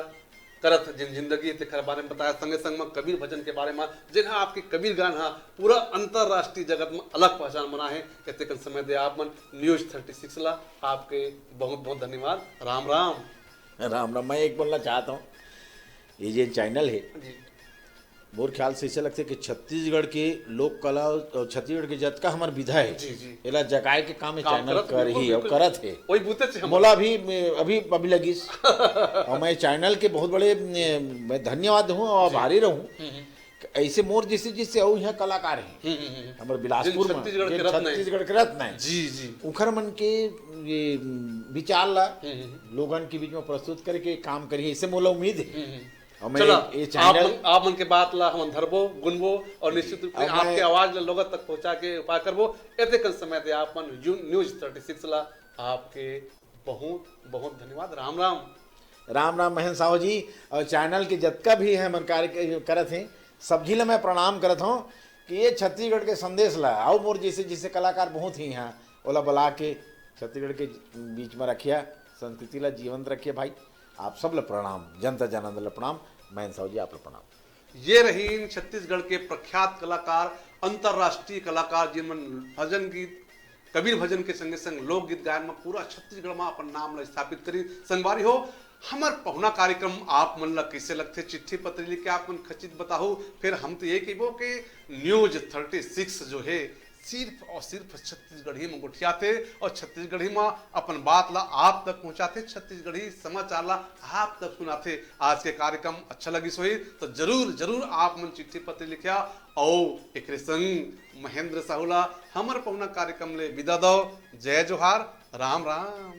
करत जिन जिंदगी हे तेखर बारे म बताया, संगे संग म कबीर भजन के बारे म, जेन ह आपके कबीर गान ह पूरा अंतर्राष्ट्रीय जगत म अलग पहचान बना हे। एतेकन समय दे आप मन न्यूज थर्टी सिक्स ला, आपके बहुत बहुत धन्यवाद। राम राम। राम राम। मैं एक बोलना चाहत हूँ, ये जे चैनल हे, जी। मोर ख्याल से ऐसे लगथे कि छत्तीसगढ़ के लोक कला और छत्तीसगढ़ के जतका हमर विधा हे, जी, जी। एला जगाए के काम ये काम चैनल करत हे, करही बिल्कुल, और बिल्कुल। करत हे। वही बुते से हम मोला अभी, अभी, अभी लगिस। और मैं चैनल के बहुत बड़े, मैं धन्यवाद हूँ और जी। आभारी रहूँ। हम्म, हम्म। ऐसे मोर जैसे, जैसे अउ यहाँ कलाकार हे, हम्म, हम्म, हम्म। हमर बिलासपुर जिन में, छत्तीसगढ़ जिन के रत्न हे। छत्तीसगढ़ के रत्न हे। जी, जी। उखर मन के ये, उम, विचार ला हम्म, हम्म, हम्म। लोगन के बीच में प्रस्तुत करके काम करही, ऐसे मोला उम्मीद हे। हम्म, हम्म। और मैं चला, ये आप चैनल मन, आप मन के बात ला हमन धरबो, गुनबो और जी। निश्चित रूप से और मैं आपके आवाज ला लोगन तक पहुंचा के उपाय करबो। एतेकन समय दे आप मन यू-, न्यूज थर्टी सिक्स ला आपके बहुत, बहुत धन्यवाद। राम राम। राम राम महेंद्र साहू जी, और चैनल के जतका भी हे हमर कार्य के-, करत हे, सब झी ला मैं प्रणाम करत हूँ कि ये छत्तीसगढ़ के संदेश ला, अउ मोर जैसे, जैसे कलाकार बहुत ही हैं, ओला बुला के छत्तीसगढ़ के बीच में रखिया, संस्कृति ला जीवंत रखिया भाई। आप सब ला प्रणाम, जनता जनार्दन ला प्रणाम, महेंद्र साहू जी आप ला प्रणाम। ये रहीन छत्तीसगढ़ के प्रख्यात कलाकार, अंतर्राष्ट्रीय कलाकार, जिन मन भजन गीत, कबीर भजन के संगे संग लोकगीत गायन म पूरा छत्तीसगढ़ म अपन नाम ल स्थापित करीन। संगवारी हो, हमर पहुना कार्यक्रम आप मन ल कइसे लगथे, चिट्ठी पत्री लिख के आप मन खचित बताहू। फिर हम तो ये कहिबो कि न्यूज थर्टी सिक्स जो हे, सिर्फ और सिर्फ छत्तीसगढ़ी म गोठियाथे और छत्तीसगढ़ी म अपन बात ला आप तक पहुंचाथे, छत्तीसगढ़ी समाचार ला आप तक सुनाथे। आज के कार्यक्रम अच्छा लगिस होही तो जरूर, जरूर आप मन चिट्ठी पत्री लिख्या। अउ एकरे संग महेंद्र साहू ला हमर पहुना कार्यक्रम ले विदा दव। जय जोहार, राम राम।